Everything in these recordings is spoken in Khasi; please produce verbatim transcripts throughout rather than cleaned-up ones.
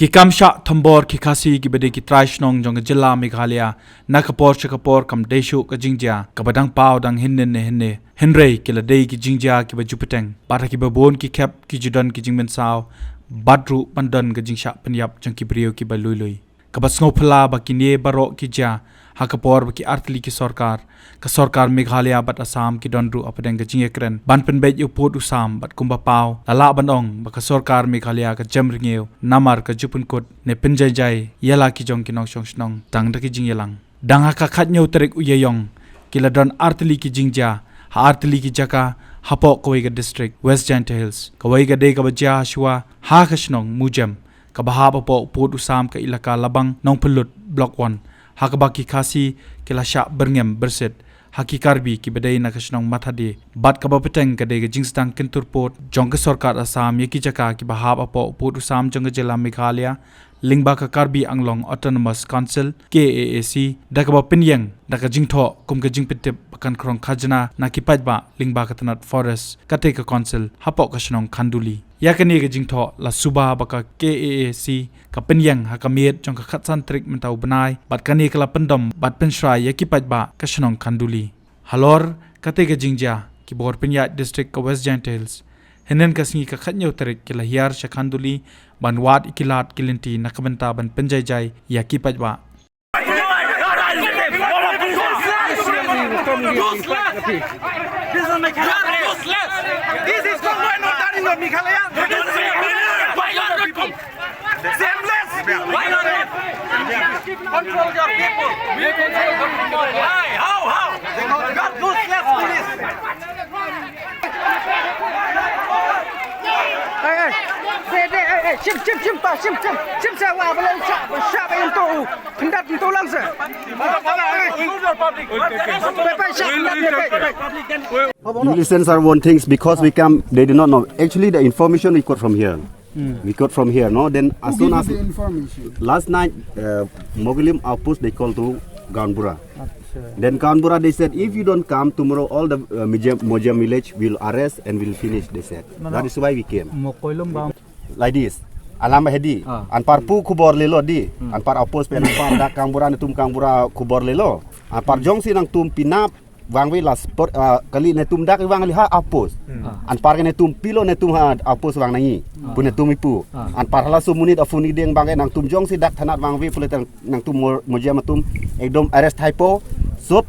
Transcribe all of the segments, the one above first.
Ki kam shah thombor ki Khasi kiba dei ki trai shnong jong ka jylla Meghalaya, na ka por sha ka por kam dei shuh ka jingjia kaba dang paw dang hynnin ne hynne. Hynrei ki la dei ki jingjia kiba ju bteng, bad ha kiba bun ki khep ki ju don ki jingmynsaw, bad ruh ban don ka jingshah pynïap jong ki briew kiba lui lui. Kaba sngewphylla ba kine baroh ki jia ha ka por ba ki artylli ki sorkar, ka sorkar Meghalaya bad Assam ki don ruh hapdeng ka jingïakren ban pynbeit ïa u pud u sam, bad kumba paw la lah ban ong ba ka sorkar Meghalaya ka jem rngiew namar ka ju pynkut ne pynjaijai ïa la ki jong ki nongshong shnong tang da ki jingïalang. Dang ha ka khathynñiew tarik u Ïaïong ki la don artylli ki jingjia ha artylli ki jaka hapoh kawei ka district, West Jaintia Hills. Kawei ka dei kaba jia ha shuwa ha ka shnong Mujem, kaba hap hapoh u pud u sam ka ilaka Labang Nongpynlut, Block One, ha kaba ki Khasi ki la shah byrngem byrsit ha ki Karbi kiba dei na ka shnong Mathade. Bad kaba bteng ka dei ka jingsdang kyntur pud jong ka sorkar Assam ïa ki jaka kiba hap hapoh u pud u sam jong ka jylla Meghalaya, lyngba ka Karbi Anglong Autonomous Council, K A A C, da kaba pynïeng da ka jingthoh kum ka jingpyntip ba kan khrong khajna na ki paidbah lyngba ka tnat forest, katei ka council hapoh ka shnong Khanduli. Ïa kane ka jingthoh la suba ba ka K A A C ka pynïeng ha ka miet jong ka khatsan tarik mynta u bnai, bad kane ka la pyndom bad pynshrai ïa ki paidbah ka shnong Khanduli. Halor katei ka jingjia, ki bor pynïaid district ka West Jaintia Hills, hynnin ka sngi ka khathynñiew tarik ki la hiar sha Khanduli ban wad ïa ki lad ki lynti na ka bynta ban pynjaijai ïa ki paidbah. This is Congo and Northern Meghalaya. Why you are not come? Shameless! Why you are not? Control your people. We control the people. Why? How? How? You are useless police. Hey, hey. Hey, hey, hey, hey. Shim, shim, shim, pa, shim, shim. Shim sa wa, bala, shah, shah, ba, into. Pyndat, into lang sa. Control your public. Pai, pai, shah, pyndat, pai, pai. You listen our own things because we come, they do not know. Actually, the information we got from here. We got from here, no? Then as Who soon gave as you the information? Last night, uh, Mogilim outpost, they called to Gaonbura. Acha. Then Gaonbura, they said, if you don't come tomorrow, all the uh, Mojam, Mojam village will arrest and will finish, they said. No, no. That is why we came. Mokoilum ba. Like this. Alam hedi. Ah. Anpar pu khubor lelo di. Hmm. Anpar outpost pen anpar dak Gaonbura, netum Gaonbura khubor lelo. Anpar jong si nangtum pynap vang wei la sport, ah, kali netum dak vang li ha outpost. Hmm. Ah. Anpar ke netum pilo netum ha outpost vang nangi. Ah. Pu netum ipu. Ah. Anpar hala sumunit afuni deng bang ke nangtum jong si dak thanat vang wei pule tang nangtum mo-, Mojam atum ekdom arrest haipo, sop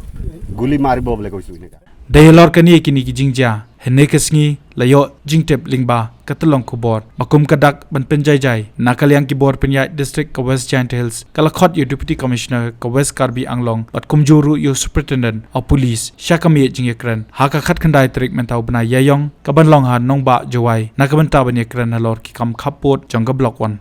guli mari bo bole ko isu ne ka. Dei halor kane kine ki jingjia, hynne ka sngi la ïoh jingtip lyngba ka tyllong khubor ba kum ka dak ban pynjaijai na ka liang ki bor pynïaid district ka West Jaintia Hills, ka la khot ïa u Deputy Commissioner ka West Karbi Anglong bad kumjuh ruh ïa u Superintendent of Police sha ka miet jingïakren ha ka khatkhyndai tarik mynta u bnai Ïaïong, ka ban long ha Nongbah Jowai, na ka bynta ban ïakren halor ki kam khappud jong ka Block One.